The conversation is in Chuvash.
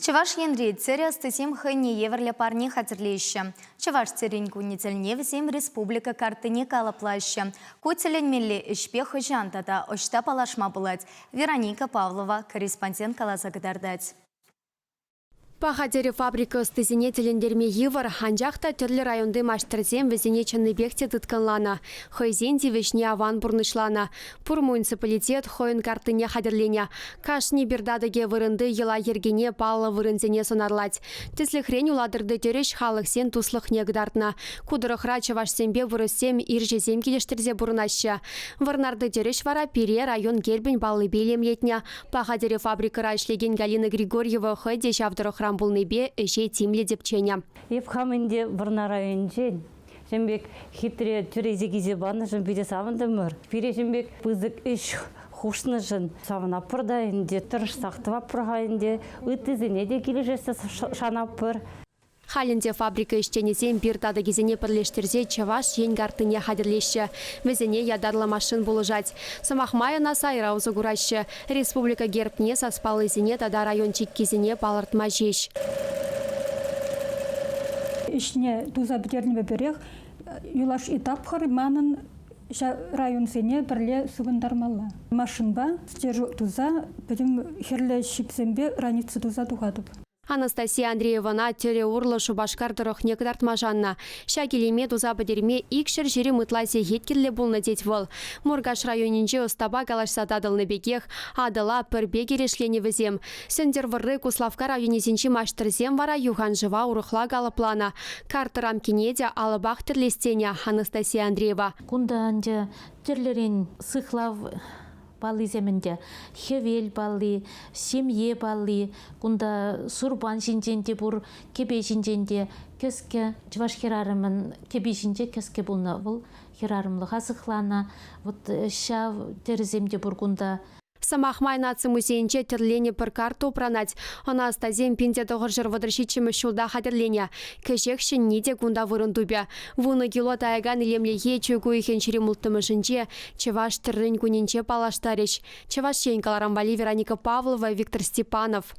Чӑваш Енри тӗрӗ ӑстисем хӑйне евӗрлӗ парне хатӗрлеҫҫӗ. Чӑваш тӗррин кунӗ тӗлне вӗсем республика карттине калӑплаҫҫӗ. Ку тӗлӗнмелле ӗҫпе хӑҫан тата ӑҫта паллашма пулать, Вероника Павлова корреспондент каласа кӑтартать. Паха тӗрӗ фабрика ӑстисене тӗлӗнтерме йывӑр, анчах та тӗрлӗ районти маҫтӑрсем вӗсене чӑннипех те тыткӑнланӑ, хӑйсен тивӗҫне аван пурнӑҫланӑ. Пур муниципалитет хӑйӗн карттине хатӗрленӗ. Кашни пир татӑкӗ вырӑнти йӑла-йӗркене паллӑ вырӑнсене сӑнарлать. Тӗслӗхрен, Улатӑрти тӗрӗҫ халӑхсен туслӑхне кӑтартнӑ. Ку тӑрӑхра чӑвашсемпе вырӑссем ирҫесем килӗштерсе пурӑнаҫҫӗ. Вӑрнарти тӗрӗҫ вара пире район гербӗн паллипе илемлетнӗ. Паха тӗрӗ фабрикӑра ӗҫлекен Галина Григорьева хӑй те ҫав тӑрӑхран пулнипе ӗҫе тимлӗ тӗпченӗ. Эп хам ӗнтӗ Вӑрнар районӗнчен. Ҫын пек хитре тӳресе килсе панӑшӑн питӗ савӑнтӑмӑр. Пире ҫын пек пысӑк ӗҫ хушнӑшӑн савӑнатпӑр та ӗнтӗ, тӑрӑшсах тӑватпӑр-ха ӗнтӗ. Ыттисене те килӗшессе шанатпӑр. Халь ӗнтӗ фабрика ӗҫченӗсем пир татӑкӗсене пӗрлештерсе Чӑваш Ен карттине хатӗрлеҫҫӗ. Вӗсене ятарлӑ машин пулӑшать. Сӑмах май ӑна сайра усӑ кураҫҫӗ. Республика гербне, саспаллисене тата район чиккисене палӑртма ҫеҫ. Ӗҫне туса пӗтернӗпе пӗрех юлашки тапхӑр манӑн ҫав районсене пӗрле сыпӑнтармалла. Машинпа стержок туса пӗтӗм хӗрлӗ ҫипсемпе граница туса тухатӑп. Анастасия Андреевӑна тӗрӗ урлӑ Шупашкар тӑрӑхне кӑтартма шаннӑ. Ҫак илеме туса пӗтерме 220 ытла сехет кирлӗ пулнӑ тет вӑл. Муркаш районӗнчи ӑстапа калаҫса татӑлнӑ пекех Атӑла пӗр пек эрешленӗ вӗсем. Сӗнтӗрвӑрри Куславкка районӗсенчи маҫтӑрсем вара юханшыва урӑхла калӑпланӑ. Карта рамкине те алӑпах тӗрлес тенӗ Анастасия Андреева. Кунта ӗнтӗ тӗрлӗрен сыхлав паллисем ӗнтӗ. Хӗвел палли, ҫемье палли, кунта сурпан ҫинчен те пур, кӗпе ҫинчен те. Кӗскӗ, чӑваш хӗрарӑмӗн кӗпи ҫинче кӗскӗ пулнӑ. Вӑл хӗрарӑмлӑха сыхланӑ. Вот ҫав тӗрӗсем те пур кунта. Сӑмах май, наци музейӗнче тӗрленӗ пӗр карта упранать. Ӑна ӑстасем 1937 ҫулта хатӗрленӗ. Кӗҫех ҫӗнни те кунта вырӑн тупӗ. Вунӑ кило таякан илемлӗхе чӳк уйӑхӗн 26-мӗшӗнче Чӑваш тӗррин кунӗнче паллаштарӗҫ. Чӑваш Ен кӑларӑм валли Вероника Павлова, Виктор Степанов.